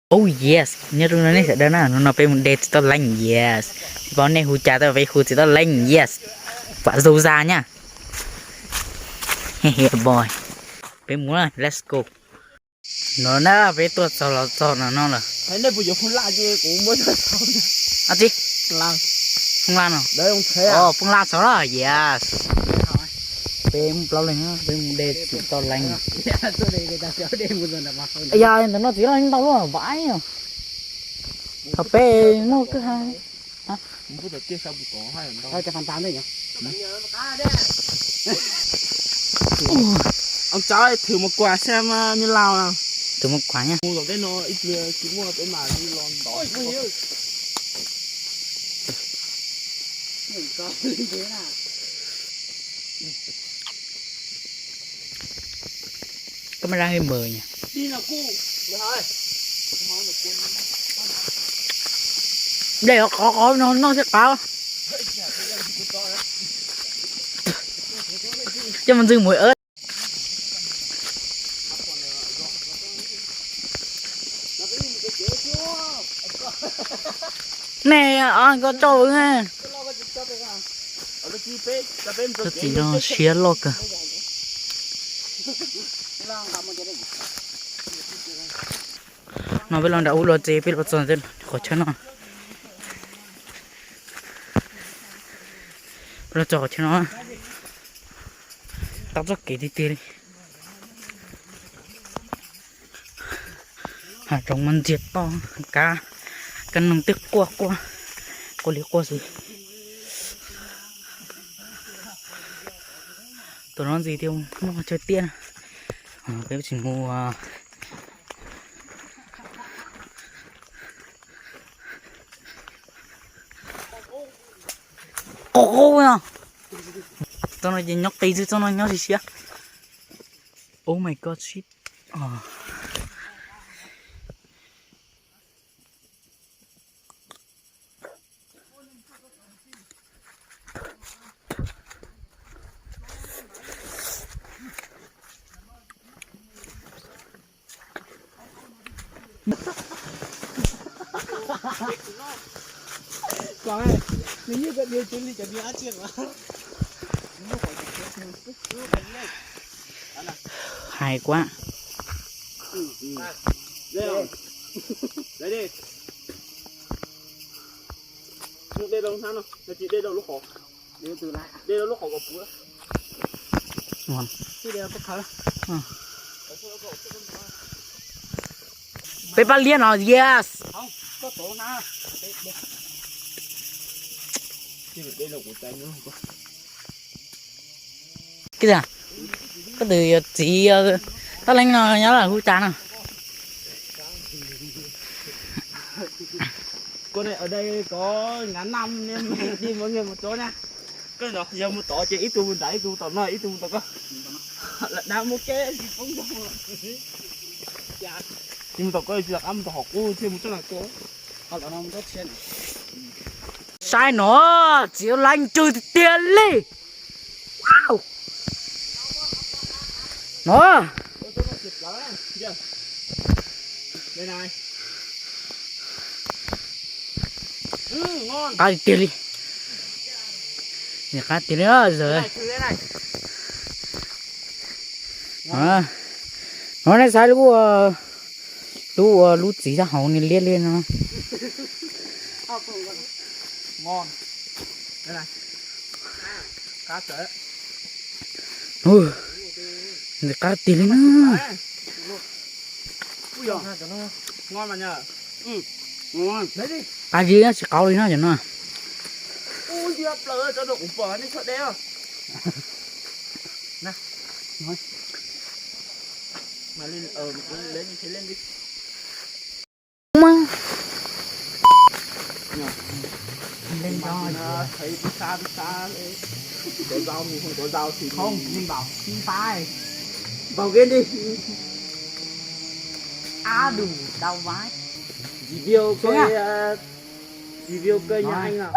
Oh yes, nyob zoo nej sawv daws na, hnub no peb mus de txiv toj leej, yes. Tsis paub nej hu cas, peb hu txiv toj leej, yes. Vam Zau Za nyaj. Boy, peb mus, let's go. No na, peb tuaj txog los txog no no lawm. Ab tsi, Phooj Laj no. Phooj Laj txog los, yes. Peb mus plaub leeg, peb mus de txiv toj leej. Yog ntawm no txiv toj leej ntau luaj, vam os. Thaum peb muaj kwj ha. Thử một quả xem như nào nào. Thử một quả nha. Camera hơi mờ nhỉ. Đây có có nó nó sẽ có. Cho mình dừng mũi ớt. Này, à, có trâu ha. Txiv no siab loj kawg. No peb los nram ub los tsev, peb los txog qhov chaw no. Peb los txog qhov chaw no. Tau txoj kev tiag tiag li. Hav zoov mas ntxiag to, kab, kab noog twb quaj quaj, quaj li quaj xwb. Tam no ntxiv thiaj muaj chaw tiaj na. Peb tsis mus. Qub qub no. Txoj no ces nyob qis xwb, txoj no nyob siab siab. Oh my god, shit. Hais quá. Peb pab liab no, yes. Koj tias, koj tus yuav txiv toj leej no nyob lawm hu cas no? Cô này ở đây có ngàn năm nên đi mỗi người một chỗ nha. Koj no yog mus tod ces ib tug mus nram, ib tug tom no, ib tug mus tom ko. Lam dab muab keb tsis poob ntoo. Tsis mus tom ko, tsis lam dab mus tom hom qub thiaj mus tsob no ko. Saib no, txiv leej tsw tiag tiag li. No. Qab tiag tiag li. Qab tiag li zawm. No nej saib lub, lub, lub txiv sab hauv ni liab li no. Ntxim qab tiag li na. Qab zib tsis qaub li no cov no. Vào game đi. Á, đủ đau vãi. Review cái, ờ, review cây nhà anh nào.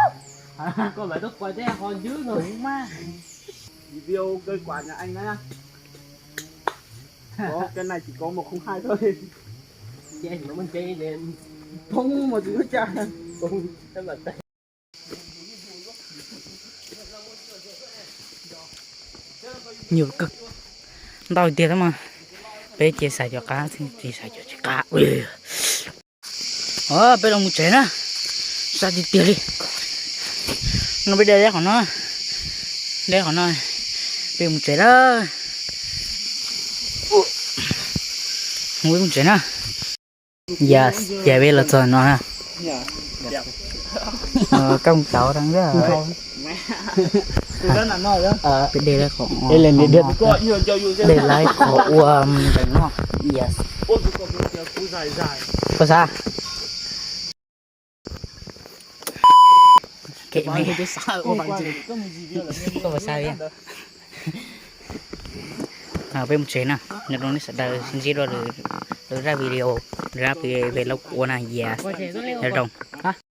Con phải có quà chứ, còn chứ rồi. Đúng mà. Review cây quà nhà anh đó nhá. Có cái này chỉ có một không hai thôi. Nyuaj kawg, ntau tiag tab mas. Peb ces xav cov qab xwb, tsis xav cov tsis qab. Peb los mus tsev na, sab tiag tiag li. No peb de qhov no, de qhov no, peb mus tsev na. Mus, peb mus tsev na. Yes, ces peb los txog no na. Koj mus tau rau peb de qhov, de laib qhov ua ntawm no. Yes. Koj xav, koj puas xav li? Peb mus tsev na, nyob zoo nej sawv daws, sib ntsib dua lwm zaj video, zaj video lawv kuj ua na, yes, nyob zoo.